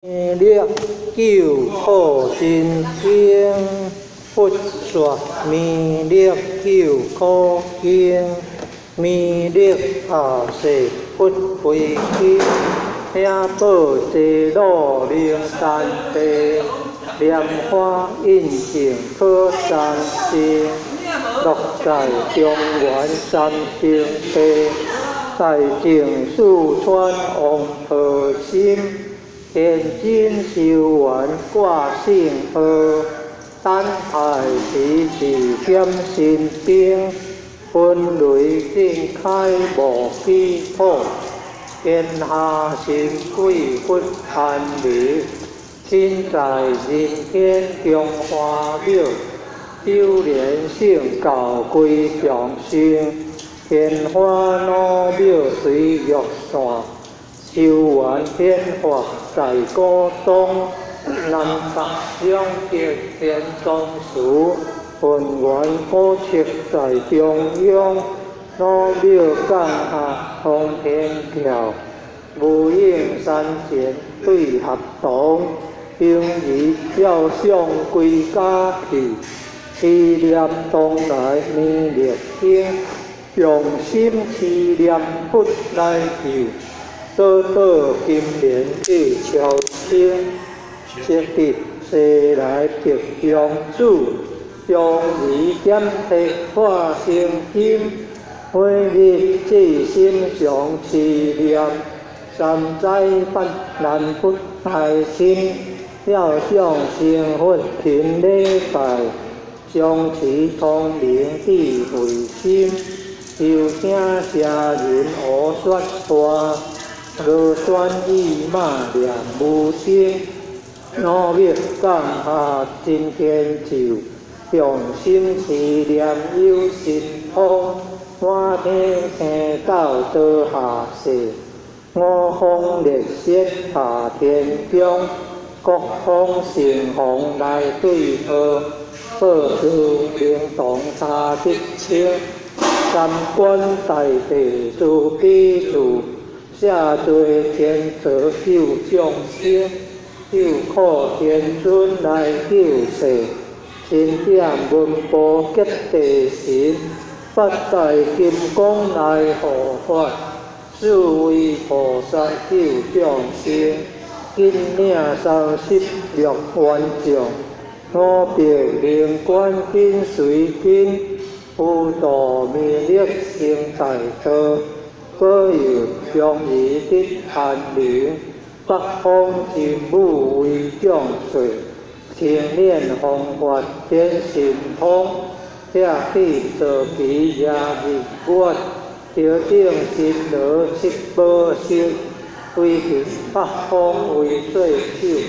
力救苦真经，佛说弥勒救苦经，弥勒下世佛回经，遐宝济路灵山地，莲花印证可参证，落在中原三圣地，大正四川王婆心。天津修缘挂圣号，等待时时减身兵，分雷震开无基土，天下神鬼佛安离，身在人天中华庙，九莲圣教归众生，天花老庙随玉线。修缘显化在古东，南北两极天宗祠，混元古迹在中央，老庙降下通天桥，无影山前对合堂，婴儿照相归家去，持念东来弥勒经，用心持念佛来求。倒倒金莲去超生，积德西来白公子，将儿点体化成金，每日至心常持念，三灾八难不开心，了想成佛勤礼拜，常持聪明智慧心，求听声人学说话。螺旋意马念无声，老庙降下真天咒，用心持念有神通，满天听到倒下世，五方列刹下天宫，各方神王来对号，报出灵动差得清，三观大地慈悲住。下罪天泽救众生，救苦天尊来救世，钦点文部结地神，八大金刚来护法，四位菩萨救众生，金领36员将，五百灵官紧随跟，普度弥勒行大道。保佑将儿得安宁，北方真武为众岁，青年弘法显神通，拆去坐骑夜日月，头顶金罗七宝饰，威行北方为世首，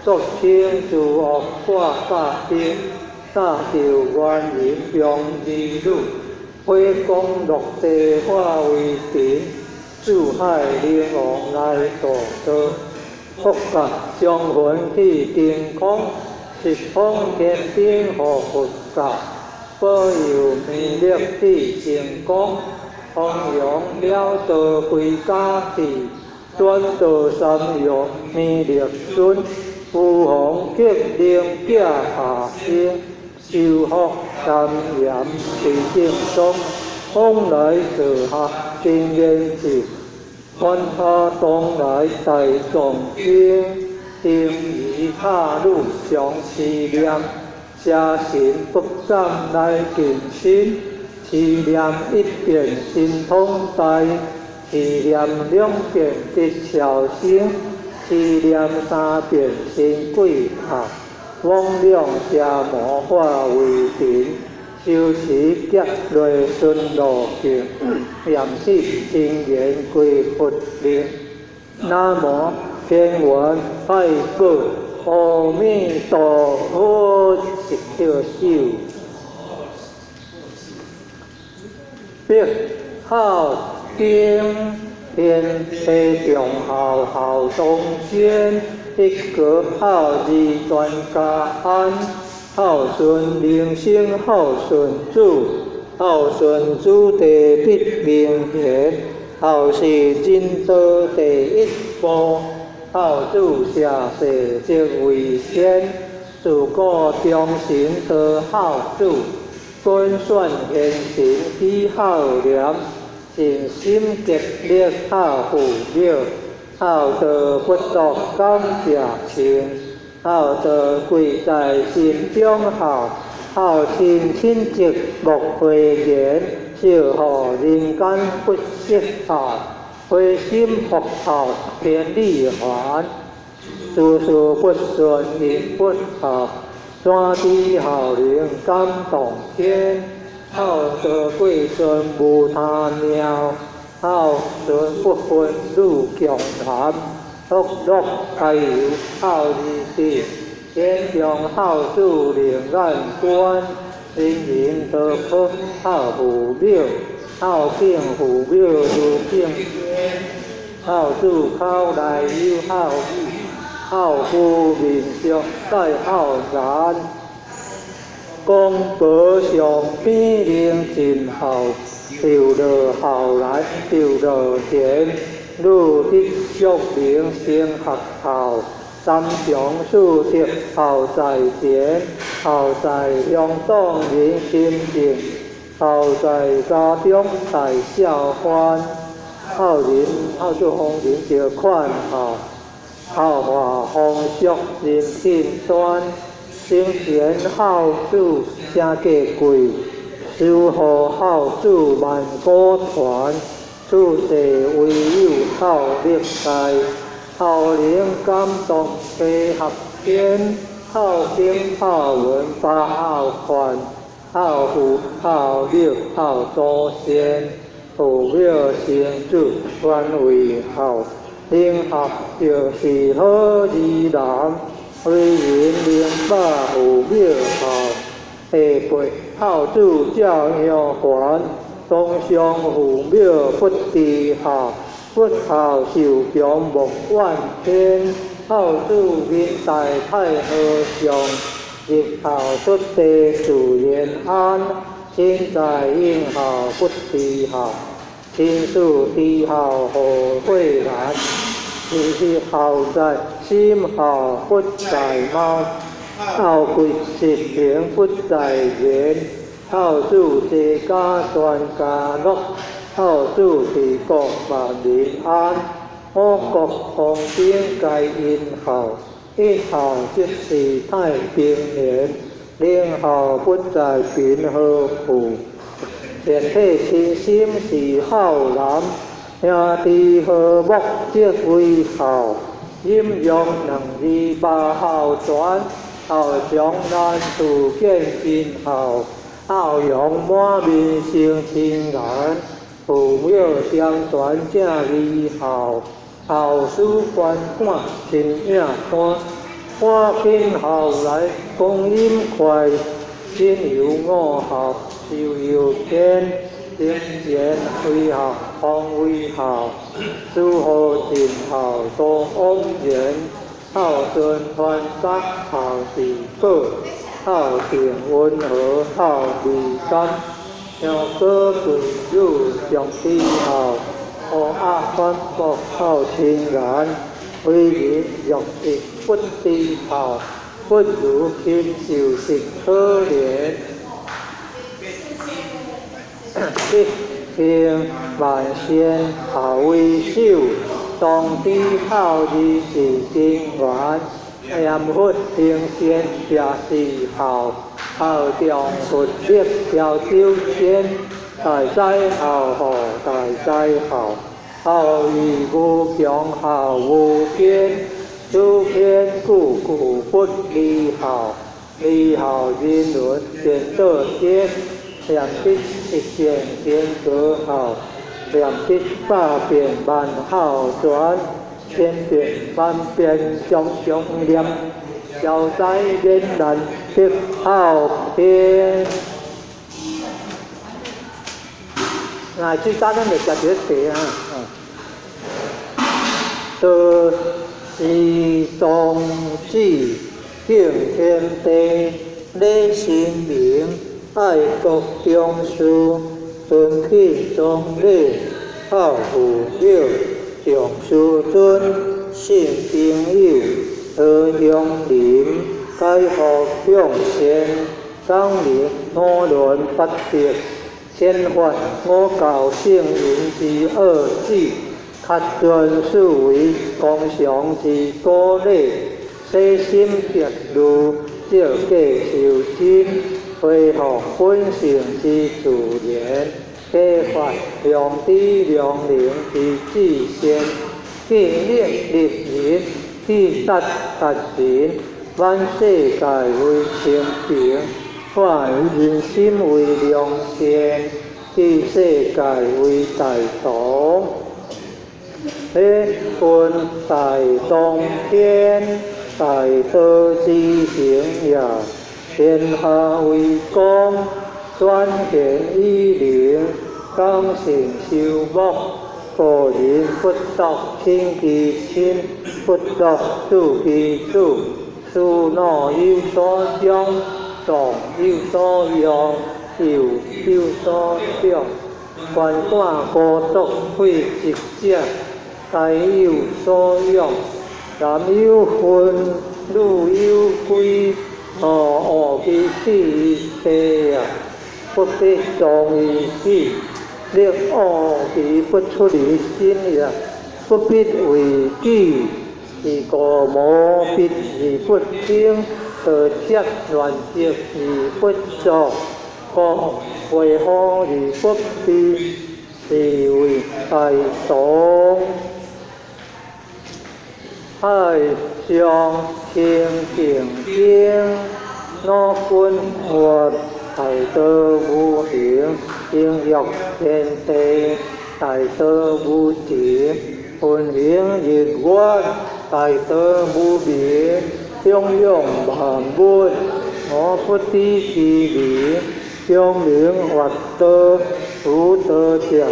作清诸恶挂甲兵，大受原人用儿女。火光落地化为尘，四海灵王来度道，福甲将魂去真空，十方天兵护佛教，保佑弥勒得成功，弘扬了道归家去，转道三玉弥勒尊，有防克灵驾下生。修福三严归正宗，往来坐下真言咒，观下东来大藏经，丁儿下女常持念，邪神不敢来近身，持念一遍神通大，持念两遍得超生，持念三遍神鬼下。罔量邪魔化为尘，修持劫内顺路径，念死真言归佛灵。南无天元太保阿弥陀佛，一招手。北孝经天地众孝孝东先。一个孝字全家安，孝顺人生孝顺主，孝顺主地必明贤，孝是人道第一步。孝子舍世即為天，自古忠臣多孝子，揀選賢臣舉孝廉，盡心竭力孝父母，孝道不獨感謝親，孝道貴在心中孝，孝親親戚莫諱言，惜予人間不惜孝，回心復孝天理還，事事不順因不孝，怎知孝能感動天？孝道貴順無他妙，孝順不分女強男，福樂皆由孝而得，天上孝子令眼觀，人人都可孝父母，孝敬父母如敬天，孝子口內有孝語，孝夫面上帶孝然。公婆上邊能盡孝，受樂孝難受樂田，女得淑能成學校，三長四德孝在前，孝在鄉黨人心敬，孝在家中大孝歡，孝人孝子方人就款孝，孝化風俗人品端。聖賢孝子誠價貴，守護孝子萬古傳。處世唯有孝力大，孝能感動地合天。孝經孝文八孝勸，孝父孝母孝祖先，父母生子原為孝，能孝就是好兒男。為人明白父母孝，下輩孝子照樣還。當上父母不知孝，不孝受強莫怨天。孝子明大太和尚，入孝出地自然安。身在應孝不知孝，親事知孝何悔難？是孝在心，孝不在貌，孝貴實行不在言。孝子齊家全家樂，孝子治國萬民安。五穀豐登皆因孝，一孝即是太平年。能孝不在貧和富，全體親心是孝男。兄弟和睦即為孝，陰陽兩字八孝全，孝長難處見真孝，孝容滿面生親顏，父母相傳正為孝，孝師觀看親影單，趕緊孝來光陰快，身有五孝壽由天。聖賢為孝，方為孝，師父盡孝多往言，孝順團結孝是寶，孝敬溫和孝味甘，香哥貴女上知孝，烏鴉反駁孝親顏，為人若是不知孝，不如禽獸實可憐。德行萬善孝為首，當知孝字是根源。念佛行善也是孝，孝重佛力超酒仙。大哉孝吼大哉孝，孝義無窮孝無邊。此篇句句不離孝，離孝人倫見倒天。念得一遍千個孝，念得百遍萬孝全，千遍萬遍常常念，消災免難得孝天。啊，最早咱就食這個茶啊。道是宗旨，敬天地，禮神明。愛國重視，尊品重禮，孝父母，重師尊，聖朋友，何鄉鄰，解福向善，講明五輪八德，顯發五教聖人之奧旨，恪遵四維功常之古禮，洗心滌慮，照過修真，恢復本性之自然，啟發良知良能之至善，建立立人，去達達神，滿世界為清平，化人心為良善，治世界為大同。彼分大同天，大道之行也。天下為公，轉顯以靈，講成修睦，個人不獨親其親，不獨子其子，思惱有所長，動有所用，幼有所長。觀看孤獨廢疾者，皆有所養。男有分，女有歸，惡其死於地也，不必葬於死。力惡其不出於心也，不必為己。是故無必而不聽，道賊亂積而不作，故為何而不避？是謂大同。海上清淨經，老君話大道無形，應欲天地，大道無情，運行日月，大道無名，長養萬物，我不知其名，長明法道，無道者，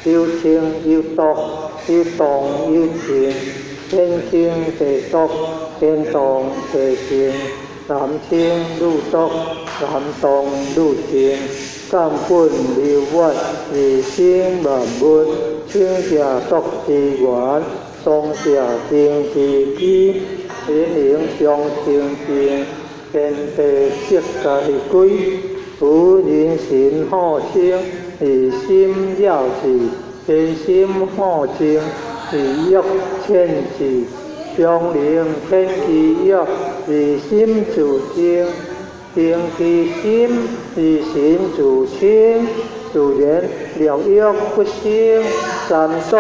有清有濁，有動有靜，天清地濁，天動地靜，男清女濁，男動女靜，根本流月，而生萬物，清者濁之源，動者靜之基，天靈相清淨，天地色界歸，無人神好清，而心了之；人心好靜，而欲遣之。常靈天其欲，而心自靜；定其心，而神自清。自然六欲不生，三毒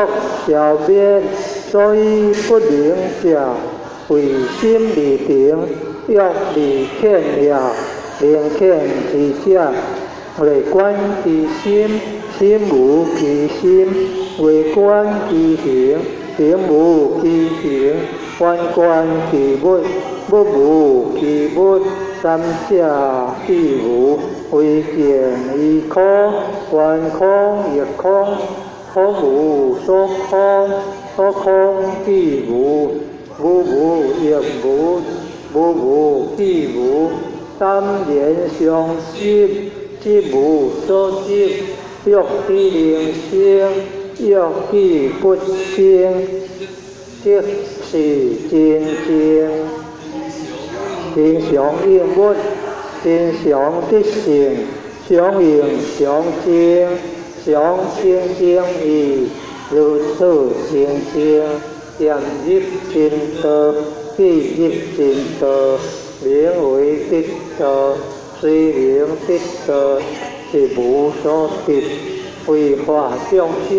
消滅，所以不明者，為心未定，欲未遣也。能遣之者，為觀其心，心無其心；為觀其行，行無其行；反觀其物，物無其物。三者既無，唯見於空，觀空亦空，空無所空，所空既無，無無亦無，無無既無。三緣相執，執無所執，欲既能生，欲既不生，即是真正。真常應物，真常得性，常應常淨，常清淨義，如此清淨，漸入真道，既入真道，名為得道。雖名得道，實無所得。為化眾生，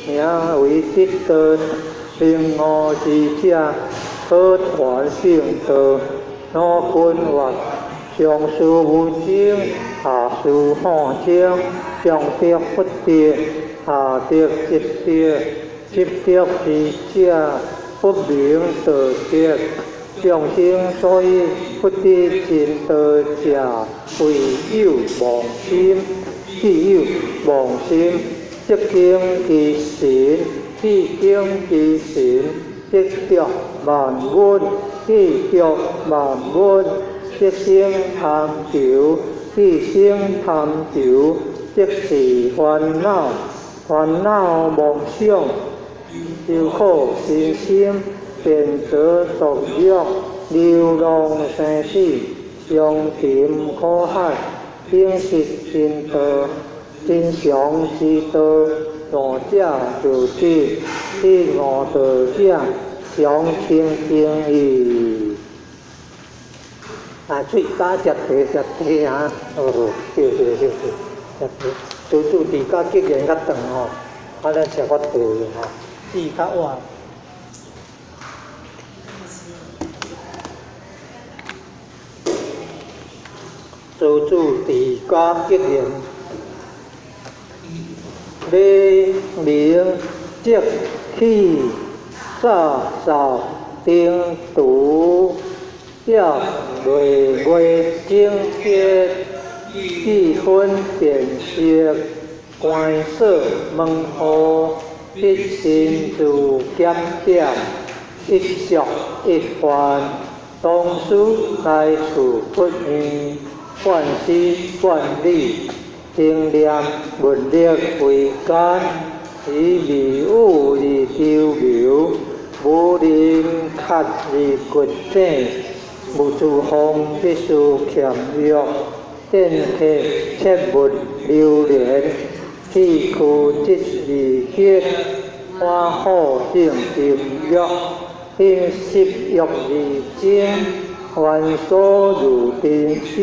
名為得道。明悟之者，可傳聖道。老君話：上師無情，下師好情，上得不得，下得即得，執著之者，不明道德。眾生所以不得真道者，為有妄心。既有妄心，則經其神；既經其神，則著萬物；既著萬物，則生貪求；既生貪求，則是煩惱。煩惱妄想，受苦身心，便得毒药，流浪生死，相沉苦海，秉实真道，真常之道，善者道智，此五道者，常清净义。啊，喙焦食茶食茶啊，哦，对对对对，食茶。拄拄伫甲结缘较长吼，啊，咱食较茶吼，煮较晚。拄拄伫甲结缘，黎明即起，早扫灯烛，照月月整洁，气分辨色，关锁门户，一心自检点，一俗一幻，同时来处佛院，观思观理，精念物力为间，以迷雾而逗留，无人壳而掘井，无诸方必须俭约，见客切勿流连，气躯即而血，欢好正禁欲，行十欲而精，繁琐如珍修，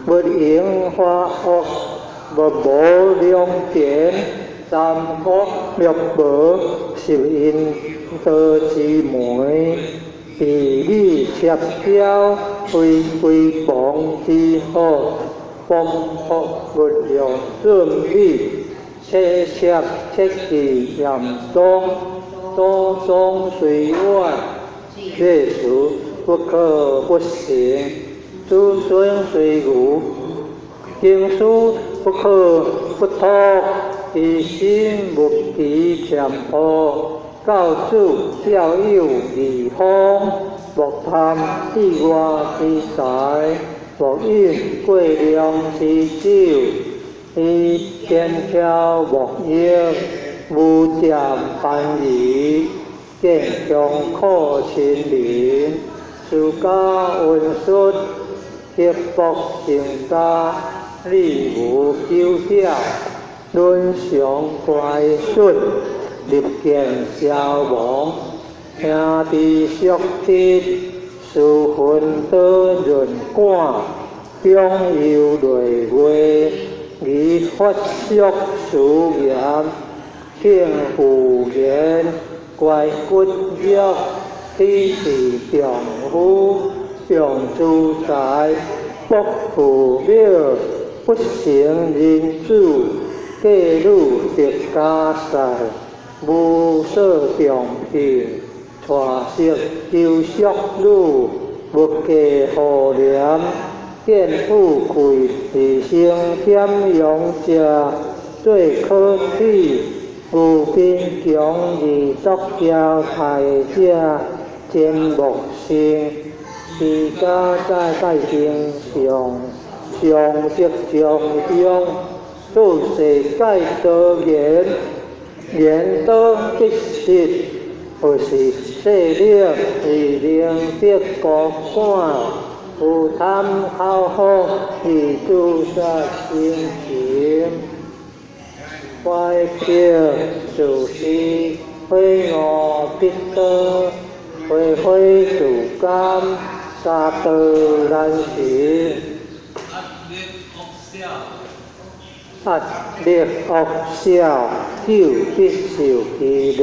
勿迎花恶，勿无良田，三国灭无，十阴道之门，地理切标，非归亡之好，丰富勿用准备，切切切记严宗，祖宗虽远，这事不可不行。子孙虽愚，经书不可不托。其心勿欺强迫，教子教幼义方，莫贪意外之财，莫饮过量之酒，以坚巧莫逆，无占班仪，见强可亲邻，私家温顺，刻薄成家，礼无久晓，伦常乖顺，立见消亡，兄弟相亲，私分多润感，长幼累月，以发俗思言，听妇言，乖骨肉，体是丈夫，重资财，薄父母，不成人子，嫁女得家婿，无所重聘，娶媳求淑女，勿嫁妇廉，见富贵而生俭用者，最可取。无贫穷而独骄汰者，真莫生。持家在拜经上，上德上用，处世盖多言，言多必失，或是势力而能得高感，有贪好好而自杀心情，怀癖自私，悔恶必多，悔悔自甘，三道难行。压力恶小，久必受其累，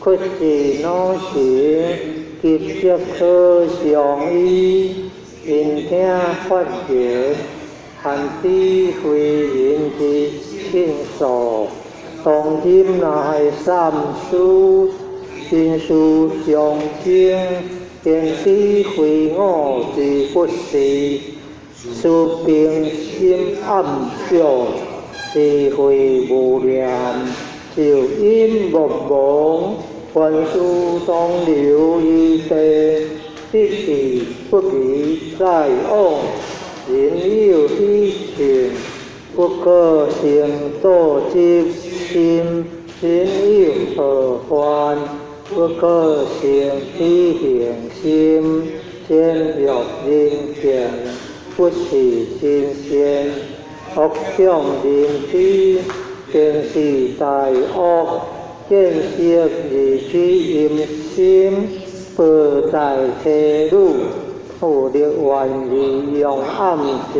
屈志脑神，急则可伤医。因听法言，限知非人之庆数。当今乃三思，心思相争，天知非我之不是。此兵心暗想，是非无念，就因莫忘，凡事当留余地，得志不宜再往。人有喜庆，不可生妒嫉心，心有何患？不可生起行心，先欲人見，不是真善。惡長人痴，便是大惡。見色而起淫心，報在妻女，福力願而用暗線。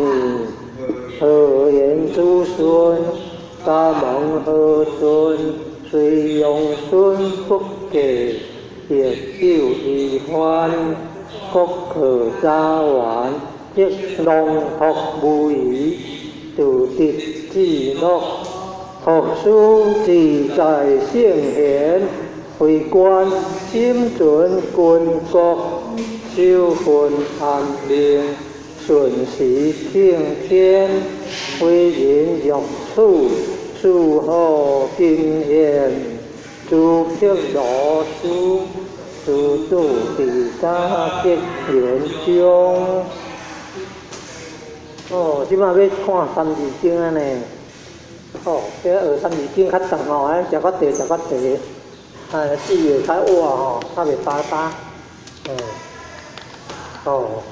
何言子孫？敢問何孫？雖養孫不繼，亦有遺患。國可雜還，則農璞無疑，自得至樂。學師自在聖賢，非觀心存君國，守分安寧，順時聽天，非人欲處，殊何經驗？諸毗羅斯，諸住佇大結緣中。哦，這擺欲看三字經啊呢。哦，這學三字經較長吼，啊，食較茶，食較茶，啊，舌會較活吼，較袂焦焦。嗯，哦。